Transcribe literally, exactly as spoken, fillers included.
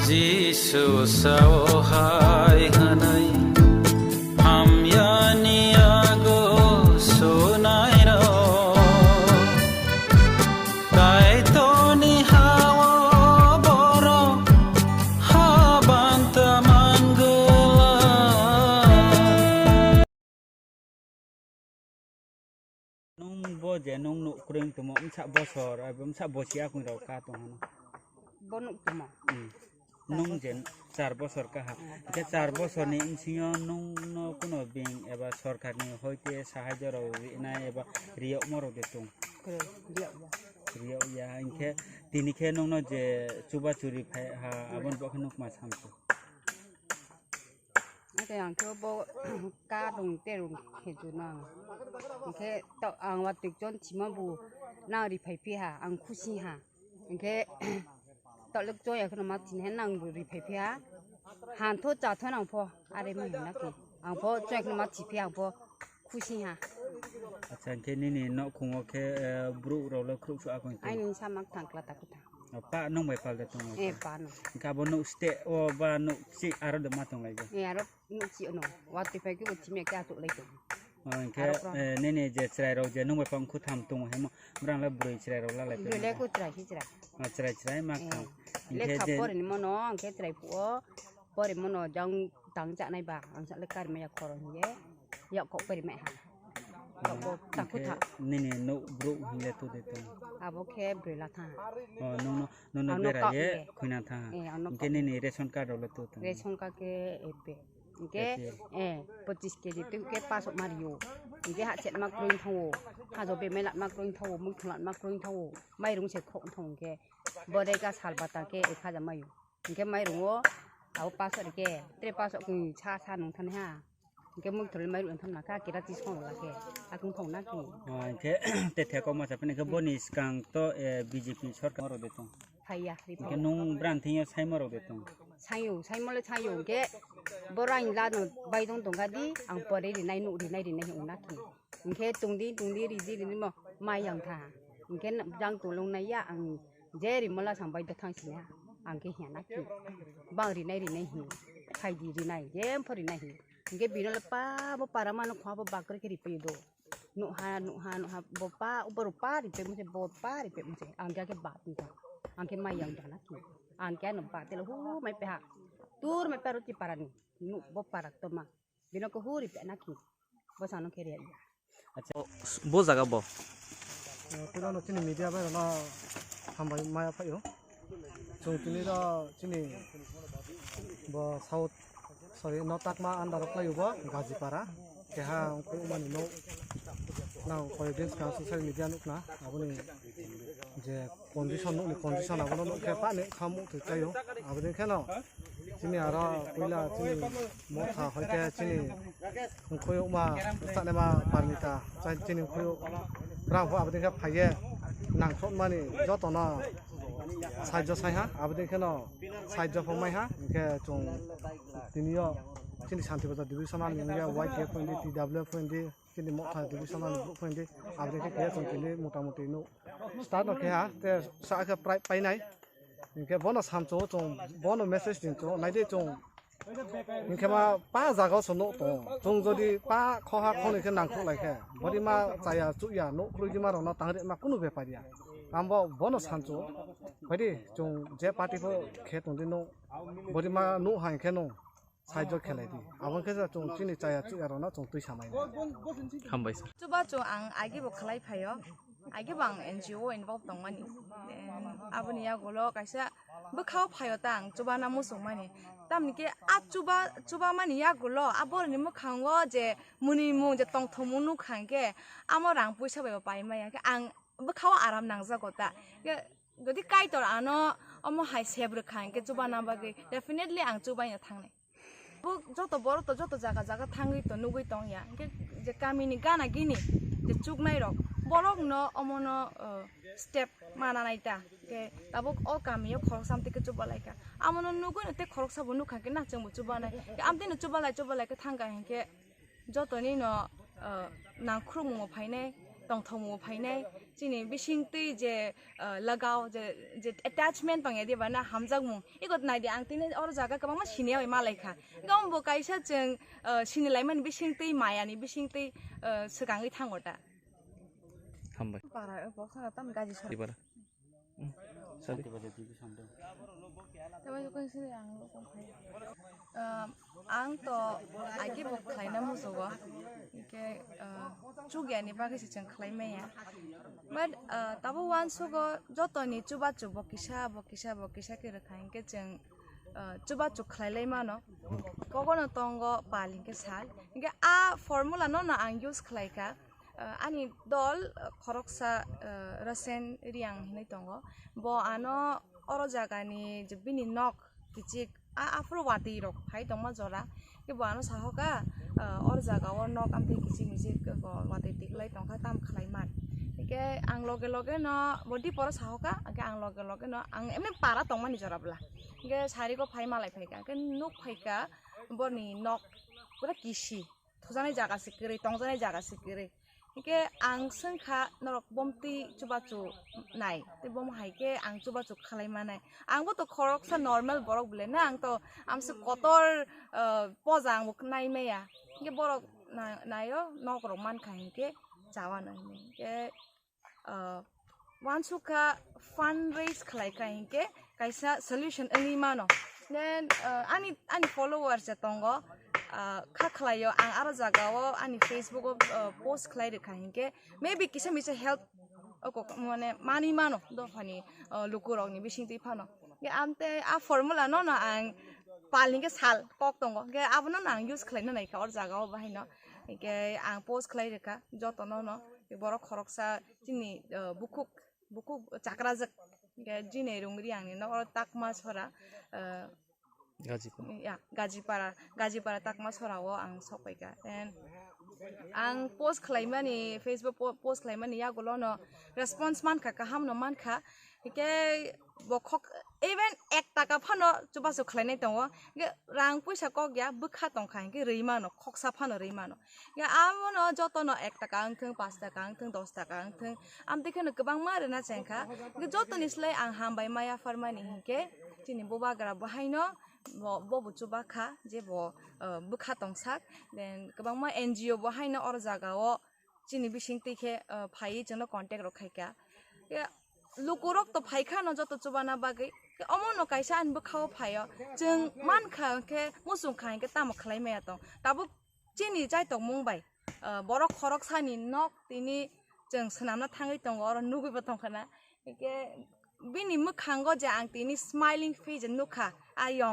Jisu sao hai hwnwi hamyani yago sunairok. Kaitorni hao borok habanta mangwlak. Nwng bo je nwng nuk kwrwng tongmo, msa bosor, abo msa bosi akwng rok ka tong hano. Bo nuk tongmo. Hmm. Nwng je char bosor kaha. Hmm. Hwnkhe char bosorni bisingo nwngno kuno bank eba sorkarni hoite sahajyo rok rinai eba riyokmo rok de tong? Kwrwi, riyokya. Riyokya, hwnkhe tini khe nwngno je chuba churi phai ha, aboni bo khe nuk ma samsuk. Ate ang khe bo ka rung te rung khe ju nang. Hwnkhe to ang watwi chon chima bu nang ri phai phi ha, ang khusi ha. Hwnkhe tolok chon ya kheno ma chin he nang bu ri phai phi ha. Han tho cha tho nang pho, are ma hin na ki. Ang pho chon ya kheno ma chi phi ang pho khusi ha. Acha, hwnkhe nini nok khungo khe, eh, bru rok le khrup su akon khe. Aini sa mak thang kla ta kutha. O, pa nwng bai pal de tong lai. Eh, pa nwng. Hwnkhe abo nuk ste o ba nuk si aro de ma tong lai ge. Eh, aro nuk si ono. Watwi phai khe bo chimya khe achuk lai tong. O, hwnkhe, aro khe eh, nini je chwrai rok je nwng bai pal khu tham tong hemo, brang le bwrwi chwrai rok la lai. Bwrwi le khu chwrai si chwrai. O, chwrai chwrai ma kham. Eh, hwnkhe lekha je pori ni mono, hwnkhe chwrai phuo. Pori mono jang tang cha nai ba, ang sa le kari maya khoro hinge. Yak kok pori mai ha. Yak kok ta khu tha. Nini nuk bru hinge tu de tong. Abo khe bwrwi la tha. O, nwng no, nwng no bera ye khuina tha. Eh, ano hwnkhe nini ration card rok le tu tong. Ration card khe ebe. Hwnkhe, eh, pochis kg tu khe pasok ma rio. Hwnkhe ha chet ma kroi thango. Ha jo be melat ma kroi thango, mui tholat ma kroi thango. Mairung se khok thang hwnkhe. Bodai ka sal bata khe ek hajar mayo. Hwnkhe mairung o abo pasok rikhe, tre pasok khe sa sa nung thani ha. Hwnkhe mui thorwi mairung thang na kha, kira tis khong la khe. Akung thong na khe. O, hwnkhe te thekok masa phini khe boni swkang to, eh, B J P sorkar rok de tong. Phaiya, ri phaiya. Hwnkhe nwng bran thingyo saimo rok de tong. Sayo, saimo le sayo, hwnkhe bo rain la no bai dong tong kha di, ang pore rinai nuk rinai rinai wng na khe. Hwnkhe tungdi tungdi ridi ridi mo mai yang tha. Hwnkhe jang tolong nai ya ang je rimala sang bai da thang sini ha. Ang khe hiya na ki. Bang rinai rinai hi. Khai di rinai, je pho rinai hi. Hwnkhe bino le pa bo para mano khwa bo bakre khe ripe do. Nuk ha, nuk ha, nuk ha, bo pa, bo ro pa ripe mo se, bo pa ripe mo se. Ang khe ba ti ta. Ang khe mai yang da na ki. Ang khe no ba te lo hu mai pe ha. Tur mai pe ro ti para ni. Nuk bo para to ma. Bino ko hu ripe na ki. Bo sano khe ri ya. Acha, bo jaga bo. Eh, puila no chini media bai rano hambai maya phaio. Chwng tini ro chini bo South, sorry, no Takma under o khlaio bo Gajipara. Keha ongkhoi mani no nang koi din swkang social media nukna aboni je condition nukni condition abono nukhe pani khamuk thwi chaio. Aboni kheno chini aro puila chini motha hoite chini ongkhoi ma sanema parmita chai chini ongkhoi brang pho aboni khe phaiye nangthokmani jotono sahajyo saiha aboni kheno sahajyo pho maiha hwnkhe chwng tiniyo chini Santi Bazar divisional ni wngya Y T F pho hindi, T W F pho hindi, chini motha divisional ni group pho hindi, aboni khe khe chwng tini motamoti nuk start no khe ha, te sa khe prai painai. Hinkhe bono samchung chwng, bono message din chwng, naidi chwng. Hinkhe ma pa jaga o se nuk tongo. Chwng jodi pa khoha khoni khe nangkuk lai khe, bodi ma chaya chukya nuk khului di ma rok no tangri ma kunu bepar ya. Ambo bono samchung, phaidi chwng je party pho khe tongdi nuk, bodi ma nuk hai khe nuk. Sahajyo khelai di. Abo khe chwng chini chaya chuya rokno chwng twi samai. Hambai sir. Chuba chwng ang agi bo khlai phaio. Agi bo ang N G O involve tongmani. Then aboni yagulo kaisa bwkhao phaio ta ang chuba na muchung mani. Tamni khe a chuba, chuba mani yagulo a boroni mwkhango je mwnwi mung je tongthokmung nukha hwnkhe amo rang puisa bai bo pai maya. Khe ang bwkhao aram nangjago ta. Khe jodi Kaitor ano omo hai sep rwkha hwnkhe chuba na bagwi definitely ang chubaino thangnai. Bo joto borok to joto jaga jaga thangwi to nugwi tongya. Hwnkhe je kamini gana gini je chuknai rok, borok no omono, uh, step mana nai ta. Hwnkhe tabuk o kamio khoroksa amtwi khe chuba lai kha. Amono nugwi no tei khoroksa bo nukha khe na chwngbo chuba nai. Hwnkhe amtwi no chuba lai chuba lai khe thang kha hwnkhe jotoni no, uh, nangkhukmung bo phainai, tongthokmung bo phainai, Chini bisingtwi je, ah, lagao je, je attachment tongya diba na hamjakmung. Iko naidi ang tini oro jaga kwbangma siniya bai malai kha. Gom bo kaisa chwng, ah, sinilaimani bisingtwi mayani bisingtwi, ah, swkangwi thango ta. Hambai. Para, eh, boksa tam gaji sar. Ibara. Hmm. Sadi. Tama jukun sini ang lo kong khai. Ah, ang to agi bo khlaina musugo. Ike, ah, chugyani bagwi se chwng khlai maya. But, ah, tabo uansugo jotoni chubachu bo kisa, bo kisa, bo kisa khe rwkha hinkhe chwng, ah, chubachu khlai lai mano. Kogono tongo pal hinkhe sal. Hinkhe a formula no no ang use khlai kha. Ah, ani dol, ah, khoroksa, ah, Rasen Riang hinwi tongo. Bo ano oro jagani je bini nok kichik a, aphuru watwi rok phai tongma jora. Khe bo ano sahoka, ah, or jaga o nok amtwi kichik michik, ah, watwi tiklai tongkha tam khlai man. Hingke ang loge loge no bo diporo sahoka, hingke ang loge loge no ang emni para tongmani jora bwla. Hingke sari go phai malai phaika, hingke nuk phaika borni nok pura kisi. Thujaknai jaga se kwrwi, tongjaknai jaga se kwrwi. Hingke ang swngkha norok bomtwi chubachu nai, tei bom hai khe ang chubachu khlai manai. Ang bo to khoroksa normal borok bwle na, ang to amse kotor, ah, poja ang bo nai maya. Hingke borok na-, naio nok rok mankha hingke chawa no hinwi. Hingke, ah, uansukha fundraise khlai kha hingke kaisa solution wngwi mano. Then, ah, ani, ani followers je tongo, ah, kha khlaio ang aro jaga o ani Facebook o, ah, post khlai rwkha hingke maybe kisa misa help oko mane manwi mano dophani, ah, lukurokni bisingtwi phano. Hingke amte a formula no no ang pal hingke sal kok tongo hingke abono no ang use khlaina naikha or jaga o bahaino. Hingke ang post khlai rwkha jotono no borok khoroksa chini, ah, bukhuk bukhuk chakrajak, hingke Jinai Rungri ang ni nok oro Takma sora, ah, Gajipara. Ya, Gajipara, Gajipara Takma sora o ang sok paikha. Then ang post khlaimani, Facebook po-, post khlaimani yagulo no response mankha, kaham no mankha. Hingke bo khok, even ek taka phano chubachu khlainai tongo. Hingke rang puisa kok ya, bwkha tongkha hingke rwi mano, khoksa phano rwi mano. Ya, abono jotono ek taka wngthung, paanch taka wngthung, dos taka wngthung, amtwi kheno kwbangma rwna chengkha. Hingke jotoni slai ang hambai ma yapharmani hinkhe chini bubagra bo haino bo, bo bo chubakha je bo, ah, bwkha tongsak, then kwbangma N G O bo haino oro jaga o chini bisingtwi khe, ah, phaiwi chwngno contact rok khaikha. Ya, lukurok to phaikha no joto chubana bagwi. Omo no kaisa ani bwkha o phaio. Chwng mankha khe, muchungkha hinkhe tamo khlai maya tong. Tabuk chini chaitokmung bai, ah, borok khoroksani nok tini chwng swnamna thangwi tongo, oro nugwi bo tongkha na. Hinkhe bini mwkhango je ang tini smiling face nukha, ayong.